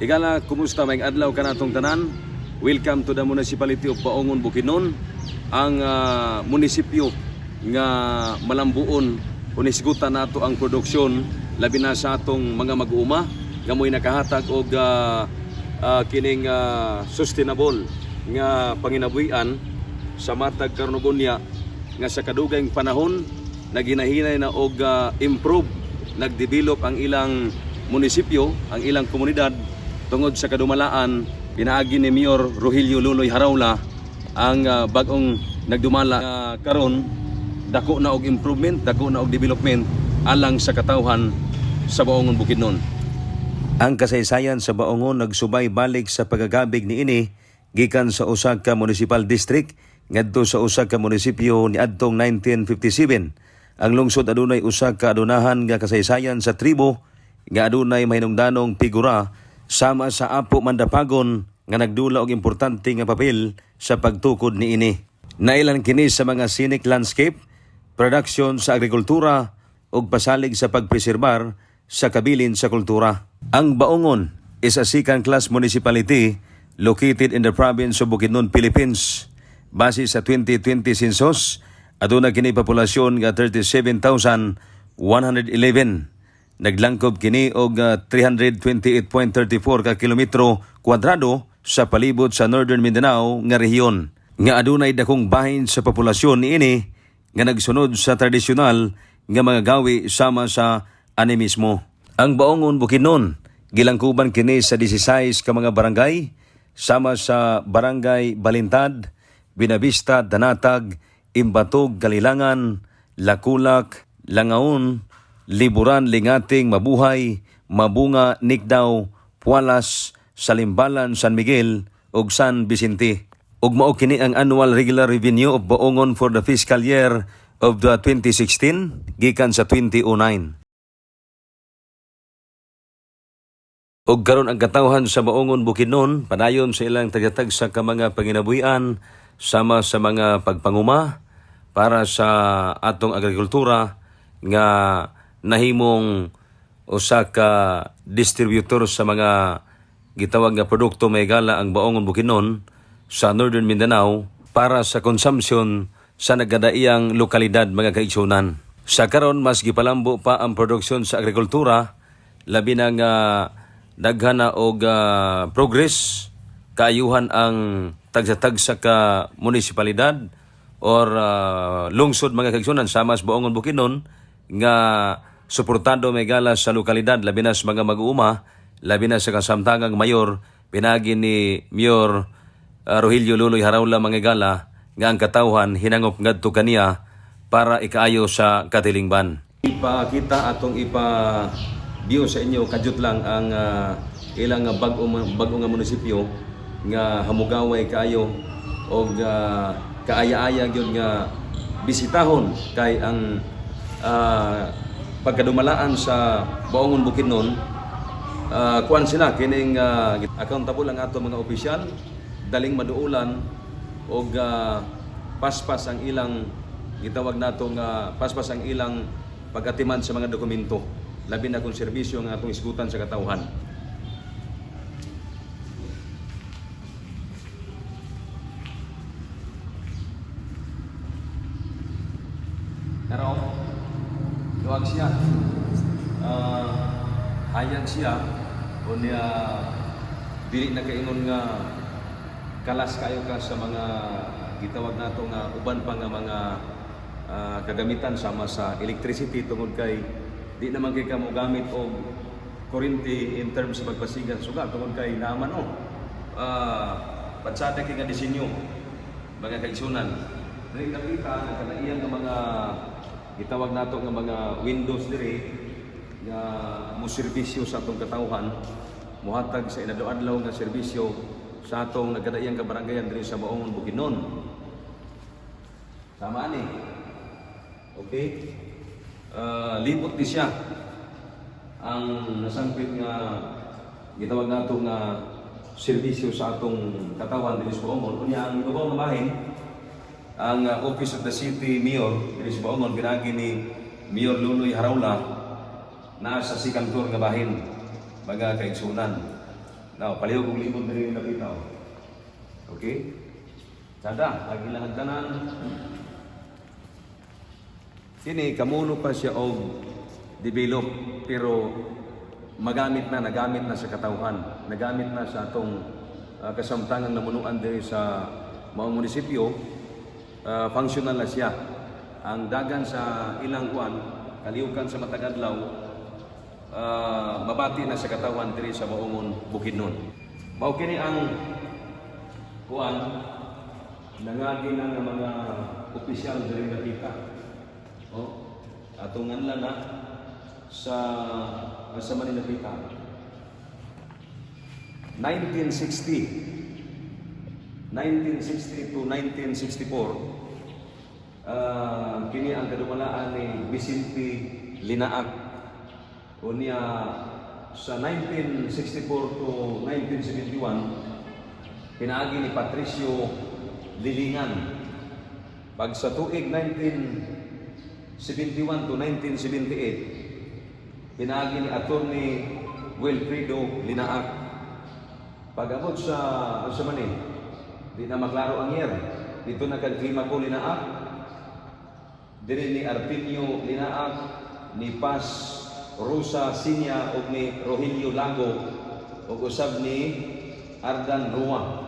Higala, kumusta, maayong adlaw kanatong tanan? Welcome to the Municipality of Baungon, Bukidnon. Ang munisipyo nga malambuon kung hisgutan nato ang produksyon, labi na sa atong mga mag-uuma nga mo'y nakahatag og kining sustainable nga panginabuhian sa matag karon unya nga sa kadugayng panahon naginahinay na og improve, nagdevelop ang ilang munisipyo, ang ilang komunidad tungod sa kadumalaan pinaagi ni Mayor Rogelio Luloy Haraula, ang bag-ong nagdumala karon dako na og improvement, dako na og development alang sa katawhan sa Baungon, Bukidnon. Ang kasaysayan sa Baungon nagsubay balik sa pagagabig niini gikan sa usa ka municipal district ngadto sa usa ka munisipyo niadtong 1957. Ang lungsod adunay usa ka adunahan nga kasaysayan sa tribo nga adunay mahinungdanong figura sama sa Apo Mandapagon nga nagdula og importante nga papel sa pagtukod niini. Nailan kini sa mga scenic landscape, production sa agrikultura ug pasalig sa pagpreserbar sa kabilin sa kultura. Ang Baungon is a second class municipality located in the province of Bukidnon, Philippines. Base sa 2020 census, aduna kini populasyon nga 37,111. Naglangkob kini og 328.34 ka kilometro kwadrado sa palibot sa Northern Mindanao nga rehiyon. Nga adunay dakong bahin sa populasyon niini nga nagsunod sa tradisyonal nga mga gawi sama sa animismo. Ang Baungon, Bukidnon, gilangkuban kini sa 16 ka mga barangay sama sa Barangay Balintad, Binavista, Danatag, Imbatog, Kalilangan, Lakulak, Langaon, Liburan, Lingating, Mabuhay, Mabunga, Nikdaw, Pualas, Salimbalan, San Miguel ug San Vicente. Ug mao kini ang annual regular revenue of Baungon for the fiscal year of the 2016 gikan sa 2009. Ug karon ang katawhan sa Baungon, Bukidnon padayon sa ilang tagatag sa ka mga panginabuhian sama sa mga pagpanguma para sa atong agrikultura nga nahimong usa ka distributor sa mga gitawag nga produkto, mga higala, ang Baungon, Bukidnon sa Northern Mindanao para sa consumption sa nagkadaiyang lokalidad, mga kaigsunan. Sa karon mas gipalambo pa ang produksyon sa agrikultura, labi na nga daghan na og progress, kaayuhan ang tagsa-tagsa ka munisipalidad or lungsod, mga kaigsunan, sama sa Baungon, Bukidnon nga suportado, mga higala, sa lokalidad, labi na sa mga mag-uuma, labi na sa kasamtangang mayor pinagi ni Mayor Rogelio Luloy Haraula, mga higala, nga ang katawhan hinangop ngadto kaniya para ikaayo sa katilingban. Ipakita atong ipa view sa inyo kadyot lang ang ilang bag-o bag-o nga munisipyo nga hamugaway kaayo og kaaya-aya gyud nga bisitahon kay ang pagkadumalaan sa Baungon, Bukidnon, kuan sila kining accountable ang ato mga opisyal, daling maduulan og paspas ang ilang gitawag nato nga paspas ang ilang pag-atiman sa mga dokumento, labi na kung serbisyo ang atong isgutan sa katawhan. Pero luwag siya. Hayag siya unya dili na kaingon nga kalas kayo ka sa mga gitawag nato nga uban pa nga mga kagamitan sama sa electricity tungod kay di naman kay ka mogamit og kuryente in terms sa pagpasiga sa suga tungod kay naaman oh patsada kay nga disenyo, mga kaigsunan. Diri nakita ang kanaiyan nga mga gitawag nato nga mga windows diri nga mo serbisyo sa atong katawhan, mohatag sa inadlaw-adlaw nga serbisyo sa atong nagkadaiyang kabarangayan diri sa Baungon, Bukidnon. Sama ani. Okay? Libot di siya ang nasangpit nga gitawag nato nga serbisyo sa atong katawan diri sa Baungon. Unya ang ibabaw nga bahin, ang Office of the City Mayor diri sa Baungon pinagi ni Mayor Luloy Haraula, naa sa second floor nga bahin, mga kaigsunan. Now, palihog kong libot diri nakita, oh. Okay? Sada, ang ilang hagdanan. Kini kamuno pa siya og develop, pero magamit na, nagamit na sa katawhan, nagamit na sa atong kasamtangang namunuan diri sa maong munisipyo, functional na siya. Ang dagan sa ilang kuan, kalihukan sa matag adlaw, mabati na sa katawhan diri sa Baungon, Bukidnon. Mao kini ang kuan, nangagi na nga mga opisyal diri nakita. Oh, atong nganlan na sa man ni nakita. 1960 1960 to 1964, kini ang kadumalaan ni Vicente Linaak. Unya sa 1964 to 1971, pinaagi ni Patricio Lilingan. Pag sa tuig 1971 to 1978, pinaagi ni Attorney Wilfredo Linaak. Pag abot sa sa man eh, di na maklaro ang year. Dito na kag Climaco Linaak, diri ni Artemio Linaak, ni Paz Rosa Sinya ug ni Rogelio Lago ug usab ni Ardan Rua.